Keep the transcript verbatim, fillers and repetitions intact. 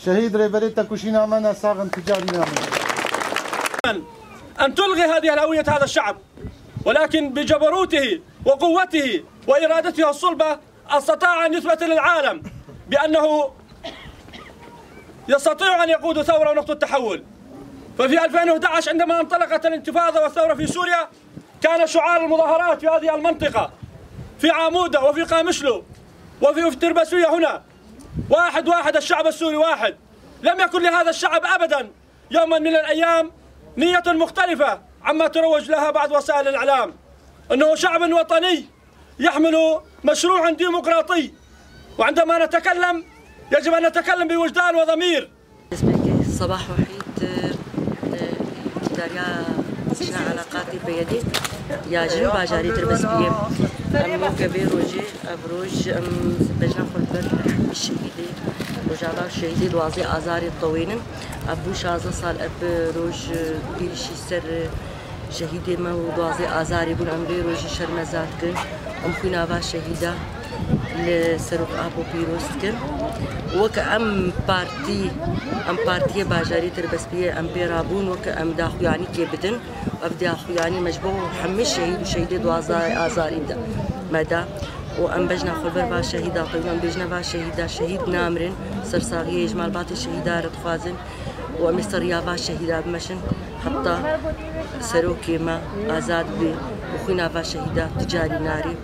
Şehîd rêberê tekoşîna me ne sax in, tu carî namînin. أن تلغي هذه الهوية هذا الشعب، ولكن بجبروته وقوته وإرادته الصلبة استطاع أن يثبت للعالم بأنه يستطيع أن يقود ثورة ونقطة تحول. ففي ألفين وأحد عشر عندما انطلقت الانتفاضة والثورة في سوريا، كان شعار المظاهرات في هذه المنطقة، في عامودة وفي قامشلو وفي، وفي التربسوية هنا: واحد واحد، الشعب السوري واحد. لم يكن لهذا الشعب أبدا يوما من الأيام نية مختلفة عما تروج لها بعض وسائل الإعلام، إنه شعب وطني يحمل مشروع ديمقراطي، وعندما نتكلم يجب أن نتكلم بوجدان وضمير. Destpêkê Sebah Wehîd, e, îdarîya çîna eleqatê peyedê ya jin bajarê Tirbespiyê. Em weke vê rojê, ev roj em bejna xwe li ber hemî şehîdê Rojava û şehîdê duwazdeh Azarê ditewênin. Ev bû şazdeh sal ev roj, e, bîrîşî ser, e, Şehîdê me û duwazdeh Azarê bûn, em vê rojê şermezar dikin. Em xwîna va şehîda li Serok Apo pîroz dikin. Weke em partî, em partiyê bajarê Tirbespiyê em pê rabûn, weke em daxuyanîkê bidin. Ev daxuyanî me ji bo hemî şehîd û şehîdê duwazdeh Azarî de me da. Û em bejna xwe li ber va şehîda tewîn, em bêjine va şehîda, şehîd namirin, sersaxiyê ji malbatê şehîda re dixwazin. û em ê ser riya va şehîda bimeşin heta serokê me azad bê û xwîna va şehîda tu carî narê.